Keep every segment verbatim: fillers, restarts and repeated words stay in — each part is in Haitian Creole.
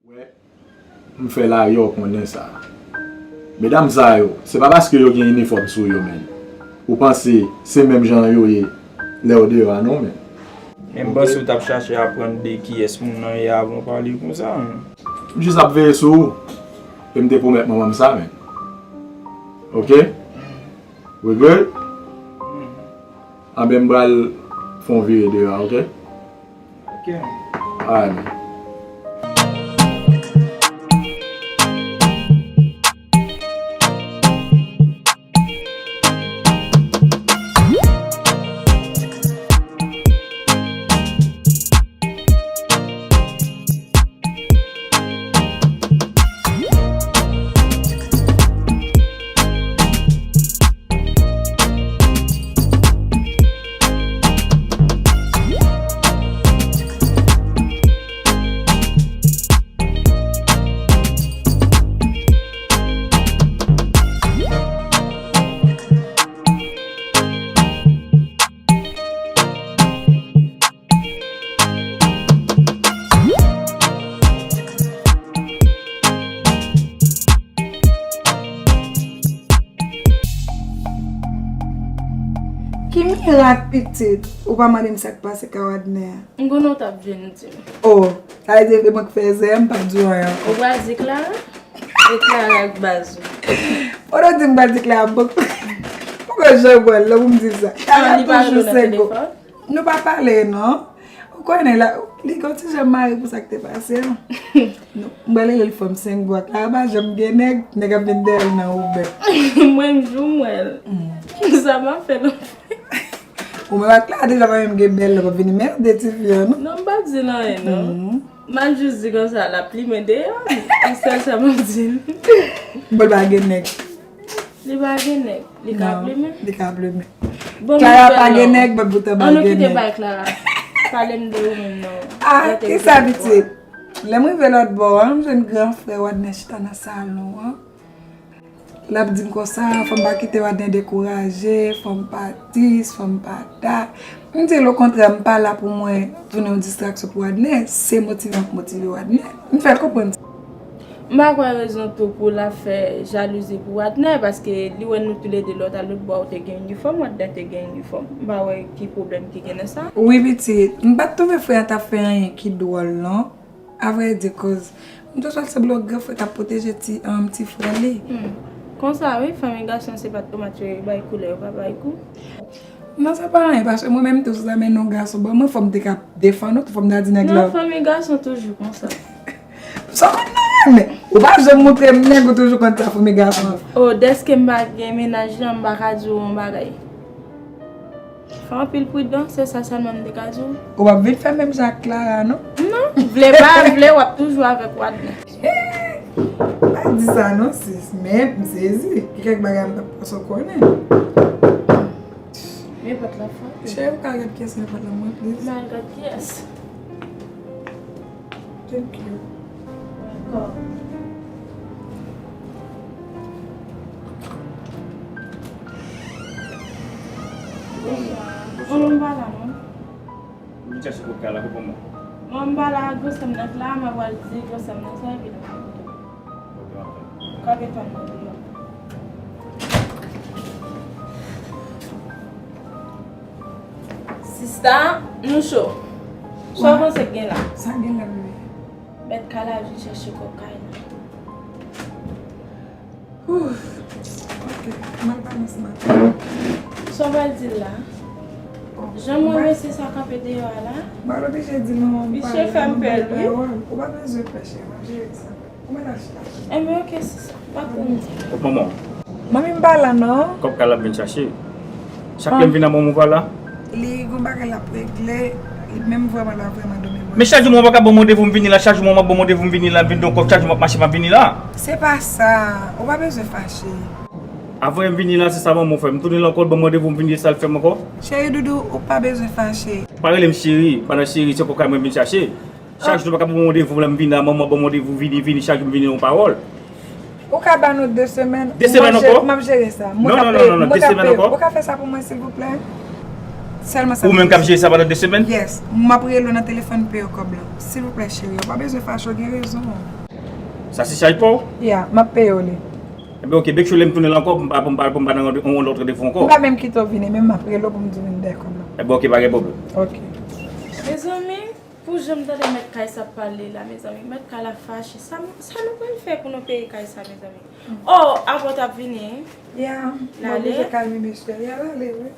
Wè, m fè Laryò konnen sa. Medam sa yo, se pa paske yo gen inifòm sou yo, menm. Ou panse se menm jan yo ye lè yo deyò a, non, menm. Men bòs ou t ap chache aprann de kiyès moun nan ye avan w pale konsa, menm. M jis ap veye sou ou. E m te pwomèt manman m sa, menm. Oke? We good? Anben, m pral fè yon vire deyò a, oke? Oke. Alright, man. Ki mirak, pitit? Ou pa mande m sa k pase ka Wadnè a? M konnen w t ap vin di m. Oh, sa vle di e mwen k fè zè a, m p ap di w anyen ankò. Ou pral di Clara? E Clara ak baz ou. Pandan w di m pral di Clara, bon, poko janm wè l, lè pou m di l sa. Clara toujou senggo. Nou pa pale, non. Ou konnen la, li gen yon ti jan mare pou sa k te pase an. Nou, m pral rele l fanm senggo a. Clara pa janm gen nèg, nèg ap vin dèyè l nan Uber. Mwen, m jou m wè l. Sa m ap fè l anfen. Ou menm ak Clara deja pa menm gen bèl lè w ap vini merde tifi an, non? Non, m p ap di l anyen, non. M ap jis di konsa, l ap plimen deyò. Se sèl sa m ap di l. Bon, l pa gen nèg. Li pa gen nèg. Li ka plimen. Li ka plimen. Bon, Clara pa gen nèg, men poutan pa gen nèg. An nou kite bay Clara. Pale m de ou menm non. Ah, kisa pitit? Lè m rive lòt bò a, m jwenn gran frè Wadnè chita nan salon an. L ap di m konsa, fò m pa kite Wadnè dekouraje, fò m pa dis, fò m pa da. M di l, okontrè, m pa la pou mwen tounen yon distraksyon pou Wadnè, se motive m ap motive Wadnè. M fè l konprann sa. M pa kwè rezon tou pou l ap fè jalouzi pou Wadnè, paske li wè nou toulede lòt a lòt bò a ou te gen inifòm, Wadnè te gen inifòm. M pa wè ki pwoblèm ki gen nan sa. Wi, pitit, m pa t twouve frè a t ap fè anyen ki dwòl, non. Avrèdi, koz m te sot sanble yon gran frè k ap pwoteje ti, um, ti frè li. Hmm. Konsa wi, fanmi gason se pa t tomat yo bay koulè, yo pa bay gou. Non, sa pa anyen, paske mwen menm tou, si w ta mennen yon gason ban mwen, fò m te ka defann ou, fò m ta di nèg la. Non, fanmi gason toujou konsa. Sa w konn nan renmen? Ou pa janm montre m nèg, ou toujou konn sa fanmi gason. Oh, dèske m pa gen mennaj lan, m pa ka di w yon bagay. Fè anpil pridan, se sa sèlman m te ka di w. Ou p ap vin fè menm jan ak Clara, non? Non, vle pa vle, w ap toujou avèk Wadnè. Pa di sa non, sis, men m sezi. Gen kèk bagay m p ap pase w konnen. Men pòt la frape. Cheri, ou ka gad kiyès nan pòt la, mwen, please? M al gad kiyès. Thank you. Welcome. Bonswa. Bonswa. Ou pa la non? Ou vin chache kòb kay la pou kòman? Non, m pa la, gransanm nan la, m a pral di gransanm nan sa, epi nou. Ok, m ap tann. Kanpe tann mwen deyò. Sista, nou cho. Sa w panse k gen la? Sa gen la, bebe? Mèt kay la vin chache kòb kay la. Ouf. Ok, m al pale ansanm ak li. Sa w pral di l la? Oh, jan mwen mesye sa kanpe deyò a la. M pa oblije di l non, m pale, m bay pawòl. Ou pa bezwen pè, cheri, m ap jere sa. Ou mèt al chita. Enben, ok, sista. Pa konnen. Manman. Manmi m pa la, non. Kòb kay la ap vin chache. Chak lè m vin nan mwen, ou pa la. Li gon bagay l ap regle. Li menm vrèman la, vrèman dòmi mwen. Men chak jou mwen pa ka ban m randevou m vini la, chak jou mwen m ap ban m randevou m vini la, m vin don kòb, chak jou m ap mache m ap vini la. Se pa sa. Ou pa bezwen fache. Avan m vini la, se sa manman w fè. M tounen la ankò, l ban m randevou m vini, e sa l fè m ankò. Cheri doudou, ou pa bezwen fache. Pa rele m cheri, pandan cheri, se kòb kay mwen vin chache. Chak jou nou pa ka ban m randevou la, m vin la, manman ban m randevou, vini, vini, chak jou m vini yon pawòl. Ou ka ban nou de semèn. De semèn ankò? M ap jere sa. Non, non, non, non, de semèn ankò. Ou ka fè sa pou mwen, silvouplè? Sèlman sa. Ou menm k ap jere sa pandan de semèn? Yes. M ap rele w nan telefòn pou peye w kòb la. Silvouplè, cheri, ou pa bezwen fache, w gen rezon. Sa se chaj pa w? Ya, m ap peye w li. Ebyen, oke, make sure lè m tounen la ankò, pou m pa, pou m pa, pou m pa nan yon lòt randevou ankò. M pa menm kite w vini, men m ap rele w pou m di w vin dèyè kòb la. Ebyen, oke, pa gen pwoblèm. Oke. Mezanmi, pou jan m tande mèt kay sa ap pale la, mezanmi, mèt kay la fache. Sa, sa nou pral fè pou nou peye kay sa, mezanmi? Oh, apre w t ap vini? Ya, m oblije kalme mesye. Ya, l ale, wi.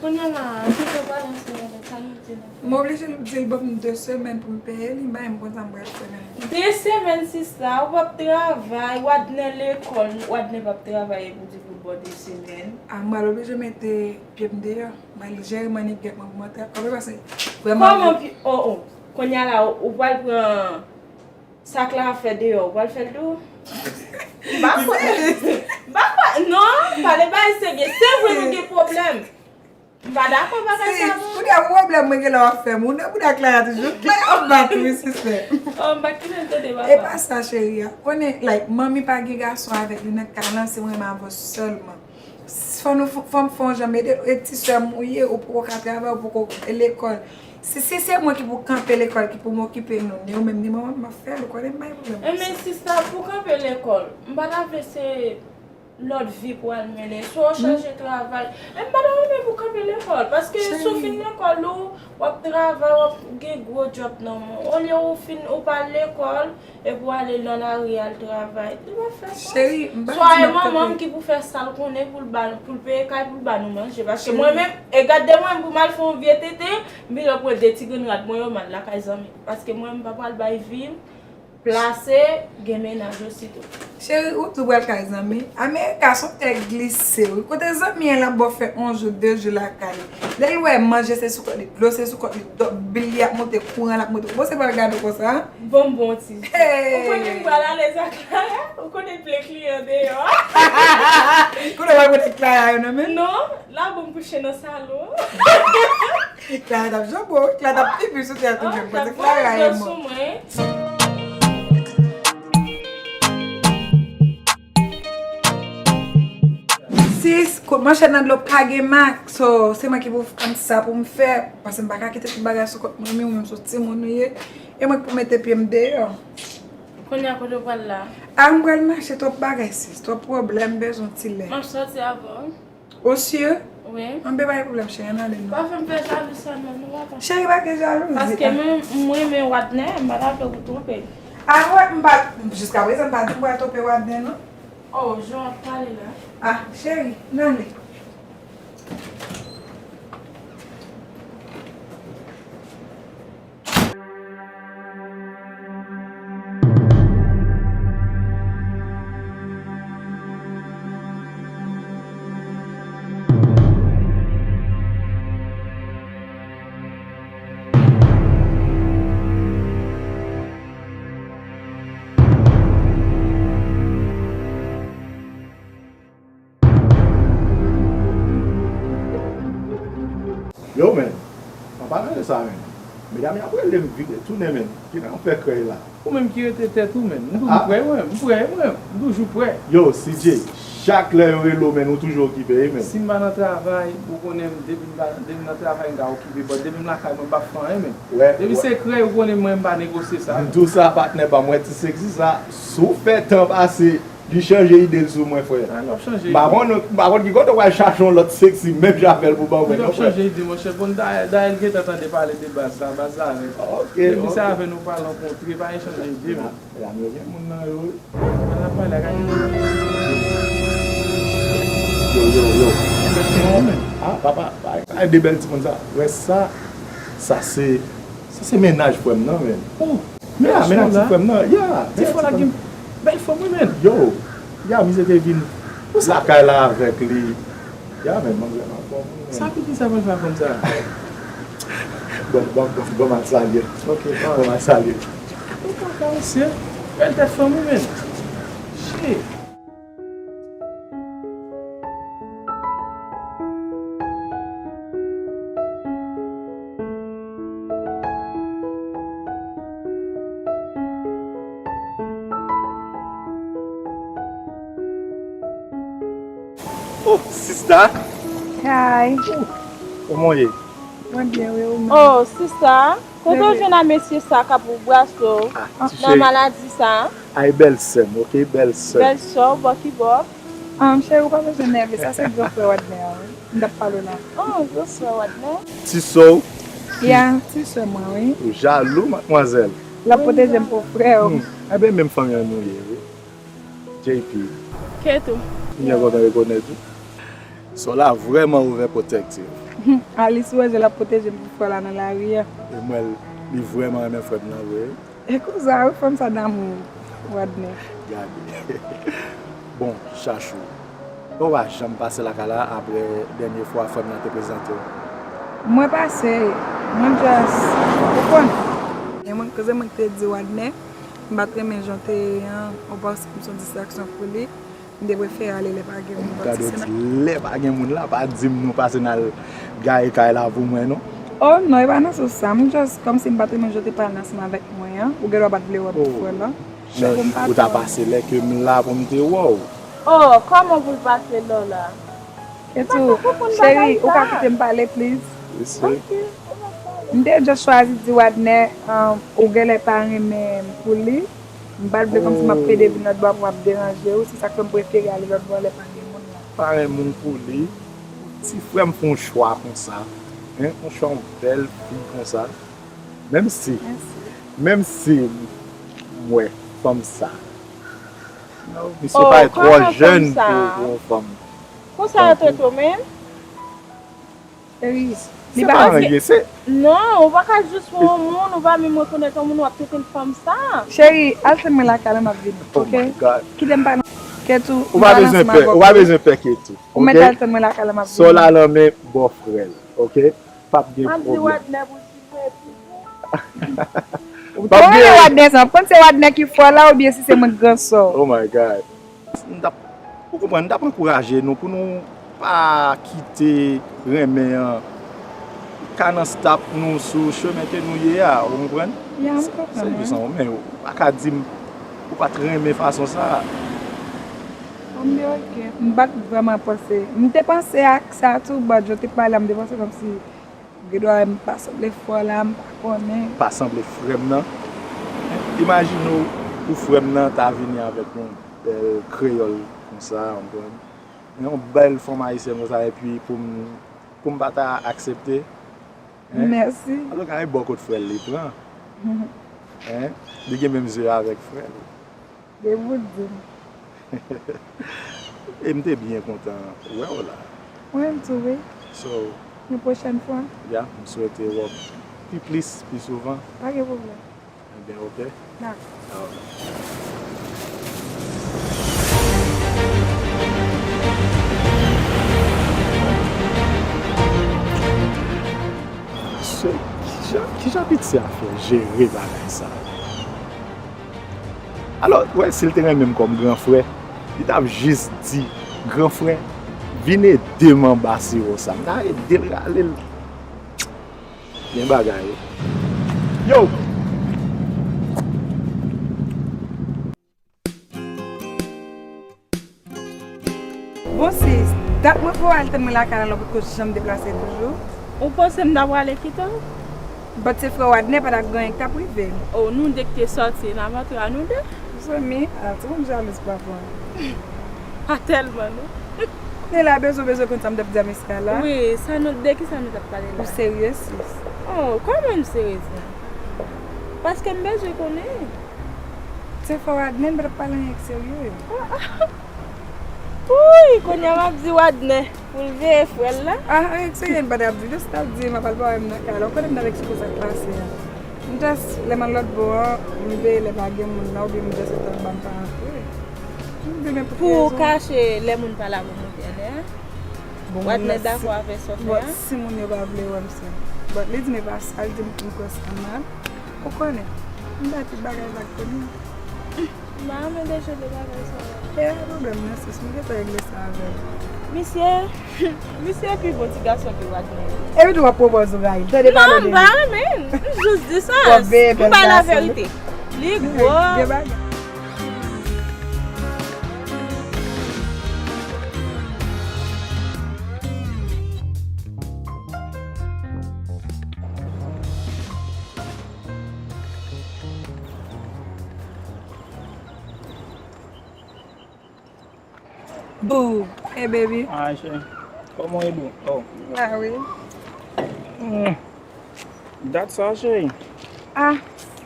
Kounye a la, kite w pale ansanm avè l, sa nou di la? M oblije di l ban m de semèn pou m peye li, bay m konn sa m pral fè menm. De semèn, sista, ou p ap travay, Wadner lekòl, Wadner p ap travay epi w di pou l ba w de semèn. A, m pral oblije mete pye m deyò, m pral jere mannigèt mwen pou m antre, kòman pase? Vrèman. Kòman pi, oh, oh, kounye a la, ou, ou pral pran sa Clara fè deyò, ou pral fè l tou? M pa kwè. M pa kwè. Non, pale bay serye. Se vre nou gen pwoblèm. M pa dakò bagay sa non. Kounye a pwoblèm mwen gen lè w ap fè m. Ou nan bouda Clara toujou. Clara ap bat wi, sistè. Oh, m pa t kite l tande papa. E pa sa, cheri a. Konnen, like, manmi pa gen gason avèk li nan kay lan, se mwen m avè w sèlman. Fò nou, fò m fè yon jan m ede l. E ti sè m ou ye, ou poko ka travay, ou poko lekòl. Si, si se mwen ki pou kanpe lekòl, ki pou m okipe nou, ni ou menm, ni manman m, m ap fè l, ou konnen m pa gen pwoblèm pou sa. Enben, sista, pou kanpe lekòl, m pa ta vle se lòt vi pou al mennen, swa w chanje travay. E m pa ta renmen pou kanpe lekòl, paske si w fin lekòl ou, w ap travay, w ap gen gwo djòb nan men w. Olye ou fin, ou pa al lekòl, epi w ale nan lari al travay. Li pa fè sans. Cheri, m pa di m ap kanpe. Swa e manman m ki pou fè sa l konnen pou l ba, pou l peye kay, pou l ba nou manje. Paske mwen menm, e gade mwen pou m al fè yon vye tenten, m vin pran de ti grenn rad mwen yo, m al lakay zanmi. Paske mwen, m pa pral bay vi m plase, gen mennaj osi tou. Cheri, ou tou pral kay zanmi. Amerika se yon tè glise, wi. Kote zanmi an, l ap ba w fè yon jou, de jou lakay li. Lè l wè manje se sou kont li, dlo se sou kont li, dò, bil li ap monte, kouran l ap monte. Ou panse l pral gade w konsa? Bon, bon, ti. Ou konnen m pral alèz ak la, ou konnen plen kliyan deyò. Kote w pral pote Clara yo nan men? Non, la bon m kouche nan salon. Clara t ap janbe w, Clara t ap pipi sou tè a tou menm, paske Clara e mò. Sis, ko-, manchèt nan dlo pa gen mak, so, se mwen ki pou konn sa pou m fè, paske m pa ka kite tout bagay sou kont manmi, ou menm se yon timoun ou ye, e mwen ki pou mete pye m deyò. Kounye a kote w pral la? A, m pral mache, twòp bagay, sis, twòp pwoblèm, bezwen ti lè. M ap sòti avè w. Ou si? Wi. Anben, pa gen pwoblèm, cheri, ann ale non. Pa fè m fè jalouzi non, non, papa. Cheri, pa gen jalouzi. Paske mwen, m renmen Wadner, m pa ta vle ou twonpe l. A, wè, m pa, jiskaprezan, m pa di m pral twonpe Wadner, non. Oh, jan w ap pale la. A, cheri, ann ale. Yo, men, an palan de sa, men, medam yo ap rele m vin retounen, men. Ki jan w fè krèy la? Ou menm ki rete tèt ou, men. M toujou prè, mwen. M prè, mwen. M toujou prè. Yo, C J, chak lè yo rele w, men, ou toujou okipe, wi, men. Si m pa nan travay, ou konnen m, depi m pa, depi m nan travay, m ka okipe, but depi m lakay mwen, m p ap fè anyen, men. Depi se krèy, ou konnen mwen, m pa negosye sa. M di w sa, patnè pa m, wè ti seksi sa, si w fè tan pase, li chanje ide l sou mwen, frè. A, l ap chanje ide. M pa konn, m pa konn ki kote w pral chache yon lòt seksi menm jan avè l pou ban mwen, non, frè. Li ap chanje ide, monchè. Bon, dayè, dayè, l gentan tande pale de baz la, baz la avè l. Ok, ok. Depi se avè nou pral rankontre, pa gen chanje ide, men. Medam yo gen moun nan yo, wi. An ap pale ak Yo, yo, yo. A, papa, ay, ay, de bèl timoun sa. Wè sa, sa se, sa se mennaj frè m nan, men. Oh, ya, mennaj ti frè m nan, ya. Ti frè la gen bèl fòm, wi, men. Yo, ya, misye te vin lakay la avèk li. Ya, men, manzè nan fòm, wi, men. Sa pitit sa pral fè ak fanm sa? Bon, bon, bon, bon, m al salye. Ok, bon. Bon, m al salye. Ou pa ka, mesye. Bèl tèt fanm, wi, men. Shit. Oh, sista. Hi. Oh, Kòman w ye? Mwen byen, wi, ou menm? Oh, sista, kote w jwenn a mesye sa k ap braso nan maladi sa? Ay, bèl sè m, oke, bèl sè. Bèl sè w, bò ki bò? Ah, cheri, ou pa bezwen nève, sa se gran frè Wadner a, wi. M t ap pale w la. Oh, gran frè Wadner? Ti sè w? Ya, ti sè mwen, wi. Ou jalou, madmwazèl? L ap pwoteje m pou frè w. Hmm. Enben, menm fanmi an nou ye, wi. J P. Ketou. M byen kontan rekonèt ou. Sè w la vrèman overprotective. Alice, ou wè jan l ap pwoteje m pou frè w la nan lari a. E m wè l, li vrèman renmen frè m nan vre. E konsa, wi, fanm sa damou, Wadner. Gade. Bon, Chachou, ou pa janm pase lakay la apre dènye fwa frè m nan te prezante w? Mwen pase, mwen just, ou konn. E mwen, koze mwen te di Wadner, m pa t renmen jan w te ye an, ou panse m se yon distraksyon pou li. M te prefere ale lè pa gen moun. Gade w di lè pa gen moun la, pa di m nou pase n al gaye kay la pou mwen non. Oh non, e pa nan sans sa. M just, kòmsi m pa t renmen jan w te pale ansanm avèk mwen an. Ou gen dwa pa t vle wè pou frè m nan. Men ou ta pase lè ke m la pou m te wè w. Oh, kòman pou l pase lè w la? Ketou, cheri, ou ka kite m pale, please? Ok, ou pa pale. M te just chwazi di Wadner, um, ou genlè pa renmen m pou li. M pa t vle kòmsi m ap pede vin lòt bò pou m ap deranje w. Se sa k fè m prefere ale lòt bò lè pa gen moun la. Pa renmen w pou li. Ti frè m fè yon chwa konsa. Hein? Yon chwa yon bèl fi konsa. Menm si, menm si m wè fanm sa. Misye parèt twò jèn pou, pou yon fanm. Konsa yo trete w menm? Cheri, li pa anyen, se. Non, ou pa ka jis wè yon moun, ou pa menm rekonèt yon moun, w ap trete l fanm sa. Cheri, al tann mwen lakay la, m ap vini, oke? Oh my God. Kite m pale. Ketou, ou pa bezwen pè, ou pa bezwen pè Ketou, oke? Ou mèt al tann mwen lakay la, m ap vini. Sè w la nan men bòfrè l, oke? P ap gen pwoblèm. M ap di Wadner pou di vre, pou di vre. Ou renmen Wadner sa, m konn se Wadner ki fò la oubyen si se mwen k gran sè w. Oh my God. M t ap, ou konprann, m t ap ankouraje nou pou nou pa kite renmen an ka nan stop nou sou chemen ke nou ye a, ou konprann? Ya, m konprann, wi. Se jis an, men ou pa ka di m ou pa t renmen fason sa a. Bon, m te oke. M pa t vrèman panse. M te panse ak sa tou, but jan w te pale a, m te panse kòmsi Gen dwa m pa sanble fò la, m pa konnen. Pa sanble frè m nan. Imajine w pou frè m nan ta vini avèk yon bèl kreyòl konsa, w konprann? Yon bèl fanm ayisyèn konsa, epi pou m, pou m pa ta aksepte. Hein? Mèsi. Antouka, e bò kot frè l li pran. Hein? Li gen menm zye avèk frè l. Depi w di m. E m te byen kontan wè w la. Mwen menm tou, wi. So, yon pwochèn fwa? Ya, m swete wè w pi plis, pi souvan. Pa gen pwoblèm. Ebyen, oke. Dakò. Alright. Se, kijan, kijan pitit sa fè jere bagay sa? Alò, w wè, si l te renmen m kòm gran frè, li t ap jis di, "Gran frè, vin ede m anba siwo sa." M ta ede l rale l. Gen bagay, wi. Yo! Bon, sis, dat mwen fè w al tann mwen lakay la, lè w potko janm deplase toujou. Ou panse m ta prale kite w? But se frè w Adner, pa t ap gen anyen k t ap rive. Oh, nou de ki te sòti, n ap antre a nou de. Zanmi, a, ti moun jalouz papa. Pa tèlman, non. Kounye la, bezwen, bezwen konn sa m t ap di a mesye a la. Wi, sa nou, de ki sa nou t ap pale la? Ou serye, sis? Oh, kòman m serye, sa? Paske m bezwen konnen. Se frè w Adner, m pa t ap pale anyen k serye. Wouy, kounye a m ap di Wadner pou l veye frè l la. Ah, anyen k serye m pa t ap di, just t ap di m ap al pare m nan kay la. Ou konnen m t avèk sou sa k pase a. M just, lè m al lòt bò an, m veye lè pa gen moun la, oubyen m just antre anba m pa antre. M di men pou ki rezon? Pou w kache lè moun pa la pou moute anlè a? Bon, Wadner dakò avè sa w fè a? Bon, si moun yo pa vle wè m, se. But li di m e pa sa, li di m pou m kwè sa mal. Ou konnen, m bay tout bagay vag kounye a. M pa renmen de jan de bagay sa yo. E a pwoblèm nan, sis, m gentan regle sa avè l. Misye, misye pi bon ti gason ke Wadner. Epi tou w ap pwopòze w rayi l. Tande pale de li. Non, m pa renmen l. M jis di sa. M bay laverite. Li gwo. Gen bagay. Boo. Hey, baby. Hi, cheri. Kòman w ye, boo? Oh. Ah, wi. Mm. Dat sa, cheri. Ah.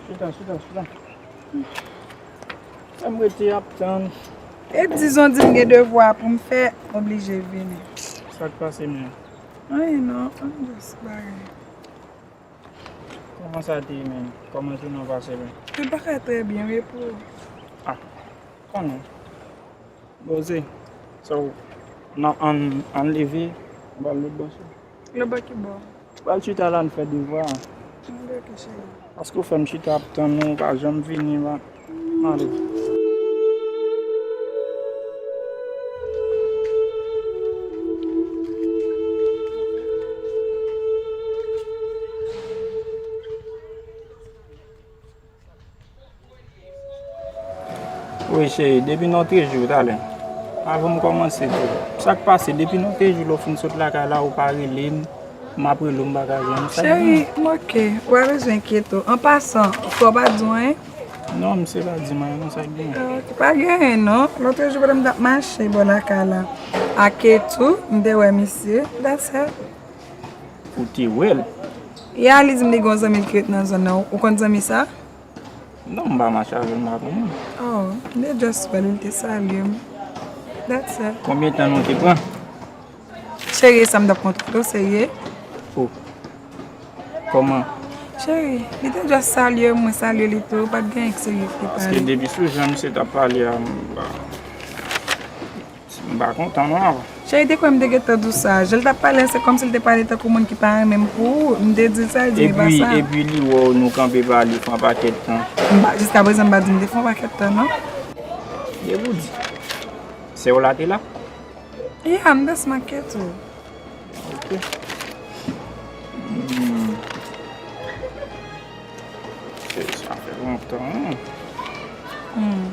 Chita, chita, chita. Sa m rete ap tann. E dizon di m gen devwa pou m fè, oblije vini. Sa k pase, men? Anyen non, anyen just bagay. Kòman sa te ye, men? Kòman jounen w pase, men? Tout bagay trè byen, wi, pou ou? Ah, konnen. Poze. So, nan ann, ann leve, anba lòt bò sou. Lòt bò ki bò? Pral chita la, n fè devwa. Ann leve, cheri. Paske w fè m chita ap tann ou, ou pa janm vini, man. Ann leve. Wi, cheri, depi nan trejou talè. Avan m kòmanse tou. Sa k pase? Depi nan trejou lè w fin sot lakay la, ou pa rele m, m ap rele w, m pa ka jwenn ou. Sa k gen? Cheri, m oke. Ou pa bezwen enkyete w. An pasan, fò w pa di w anyen? Non, misye pa di m anyen, non, sa k gen? Ah, oke. Pa gen anyen, non. Lòtrejou, pandan m t ap mache bò lakay la ak Ketou, m te wè misye. That's it. Ou te wè l? Ya, li di m li gen yon zanmi l ki ret nan zòn nan. Ou konn zanmi sa? Non, m pa mache avè l, m pa konnen. Oh, m te just wè l, li te salye m. That's it. Konbyen tan nou te pran? Cheri, e sa m t ap konte w, serye? Oh. Kòman? Cheri, li te just salye m, mwen salye li tou, pa t gen anyen k serye ki te pale. Paske depi sou jan misye t ap pale a, m pa, m pa kontan non avan. Cheri, te kwè m te gentan di w sa. Jan l t ap pale a, se kòmsi l te pale tankou moun ki pa renmen m pou ou. M te di l sa, li di m e pa sa. Epi, epi li wè w nou kanpe pale fè yon pakèt tan. M pa, jiskaprezan m pa di m te fè yon pakèt tan, non. Depi w di. Sè w la te la? Ya, m te smack Ketou. Ok. Hmm. Cheri, sa fè lontan, wi. Hmm.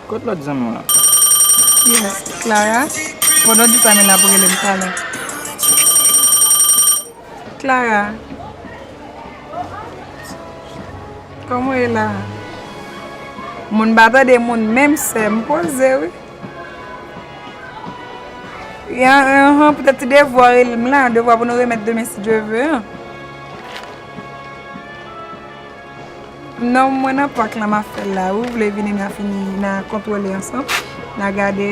Kot lòt zanmi w lan? Yes, Clara. Pandan w di sa, men l ap rele m talè. Clara. Kòman w ye la? Moun pa tande moun menm, sè m poze, wi. Ya, anhan, poutèt ti devwa w rele m la, devwa pou nou remèt demen, si Dye ve, an. Non, mwen nan pak la, m ap fè l la. Ou vle vini, n a fini, n a kontwole ansanm. N a gade.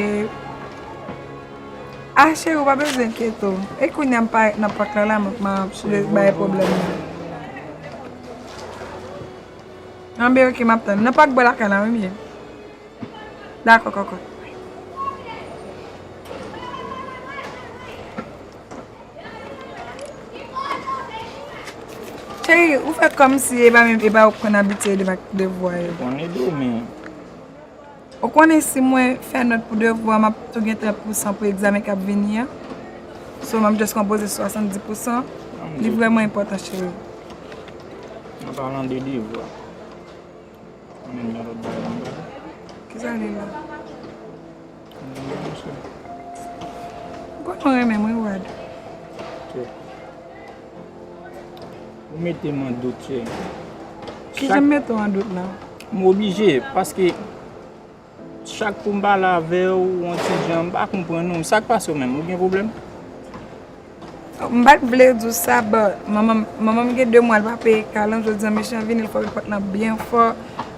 Ah, cheri, ou pa bezwen enkyete w. E kounye a m parèt nan pak la, la, m ap, m ap bay pwoblèm nan. Anben, oke, m ap tann. Nan pak bò lakay la, wi, m ye. Dakò, kòkòt. Cheri, ou fè kòmsi e pa menm, e pa ou k konn abitye ede m ak devwa yo. Ou konn ede w, men. Ou konnen si mwen fè nòt pou devwa, m ap tou gen trant pousan pou egzamen k ap vini an. So, m ap just konpoze swasanndis pousan. Li vrèman enpòtan, cheri. An palan de devwa, Mwen menm gen lòt bagay anba la. Kisa li la? Mwen menm, monchè. Ou konnen w renmen mwen, Wad. Ok. Ou mete m an dout, cheri. Kijan m mete w an dout la? M oblije, paske chak kou m pale avè w, yon ti jan, m pa konprann ou. Sa k pase w menm? Ou gen pwoblèm? M pa t vle di w sa, but manman m, manman m gen de mwa l pa peye kal lan, jodi a mechan vini, l frape pòt lan byen fò,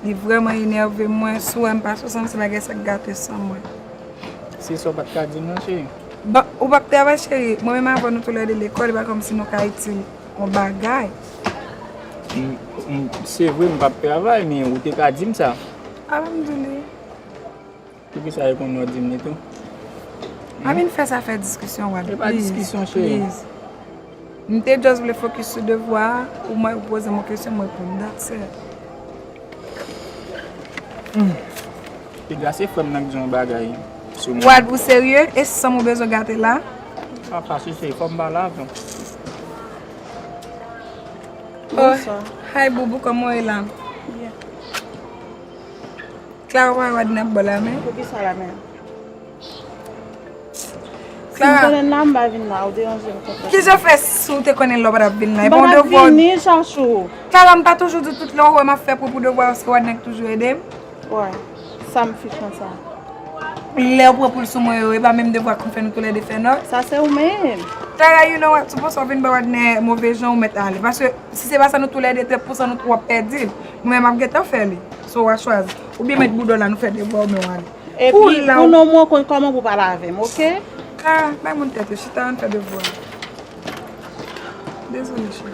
li vrèman enève mwen, si w wè m pase w sanm se bagay sa k gate san mwen. Se sa w pa t ka di m nan, cheri. Bon, ou p ap travay, cheri, mwen menm avè w nou toulède lekòl, e pa kòmsi nou ka itil yon bagay. M, m, se vre m p ap travay, men ou te ka di m sa. Alhamdoulilah. Poukisa yo konn yo di m li tou? A vin fè sa fè diskisyon, Wad. E pa diskisyon, cheri. Please. M te just vle focus sou devwa a, ou mwen ou poze m yon kesyon, m reponn. That's it. Hmm. Piga se frè m nan k di yon bagay sou mwen. Wad, ou serye? E sanm ou bezwen gate la? Apa, cheri, fò m pale avè w. Oh, hi, boubou, kòman w ye la? Byen. Clara pa wè Wad nan bò la, men. Poukisa la, men? Si m konnen l la, m pa vin la, ou deranje m konsa. Kijan fè si w te konnen l la w pa t ap vin la? E pa yon devwa. M pa t ap vini, Chachou. Clara, m pa toujou di tout lè w wè m ap fè pou, pou devwa yo, se Wadner ki toujou ede m? Wè, sa m fi konsa. Lè w pran poul sou mwen yo, e pa menm devwa k konn fè nou toulède fè nòt? Sa se ou menm. Clara, you know what? Sou pòs w vin ba Wadner move jan, ou mèt ale. Paske si se pa sa nou toulède, trèt pou san nou twò pèdi. Mwen menm ap gentan fè li. So w a chwazi. Oubyen mèt bouda w la, nou fè devwa, oubyen w ale. Epi, pou non mwen konn kòman pou pale avè m, oke? Clara, bay moun tèt ou, chita, ann fè devwa. Dezole, cheri.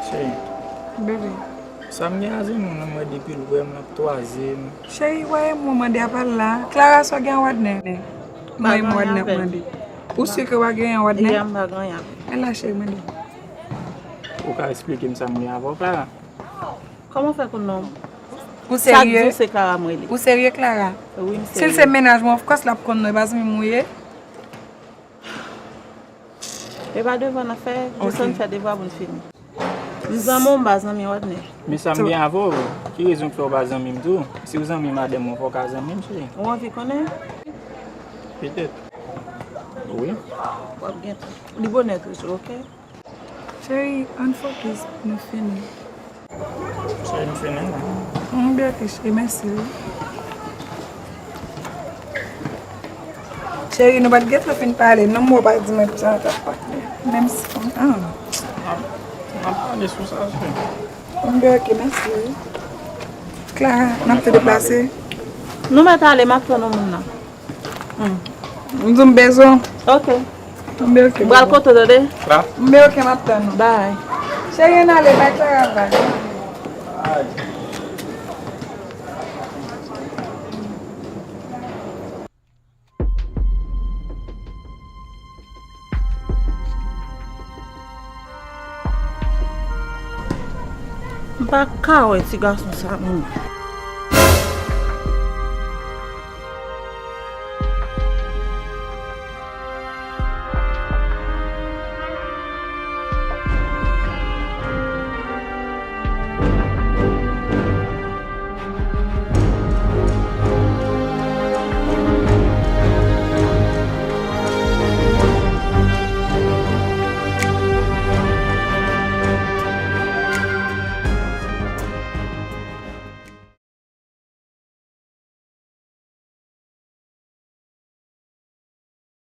Cheri. Bebe. Sa m gen a zanmi w nan mwen depi l wè m l ap twaze m. Cheri, w a e mwen mande a pa l la. Clara, sa w gen a Wadner? Mwen e Wadner ap mande. Ou si ke w a gen a Wadner? Ya, m pa gen anyen avè l. Men la, cheri, mande. Ou ka eksplike m sa m gen avè w, Clara? Kòman w fè konn non m? Ou serye? Chak jou se Clara m rele. Ou serye, Clara? Wi, m serye. Si l se mennaj mwen, of course l ap konn non, e pa zanmi m ou ye? E pa devwa n ap fè, jis ann fè devwa pou n fini. M zanmi w, m pa zanmi Wadner. Men sa m gen avè w, ki rezon k fè w pa zanmi m tou? Si w zanmi madanm mwen, fò w ka zanmi m, cheri. Ou anvi konnen? Petèt. Wi. W ap gen tan. Li bonè toujou, oke? Cheri, ann fokis pou nou fini. Cheri, m fini la. M byen oke, cheri, mèsi wi. Cheri, nou pa t gentan fin pale, non, m wè w pa di mwen pou sa nou t ap pale. Menm si, ah. N ap, n ap pale sou sa, cheri. M byen oke, mèsi wi. Clara, n ap te deplase. Nou mèt ale, m ap tann yon moun nan. Hmm. M di w m bezwen w. Ok. M byen oke. M pral kote w, tande? M byen oke, m ap tann ou. Bye. Cheri, ann ale, bay Clara vag. M pa ka wè ti gason sa menm.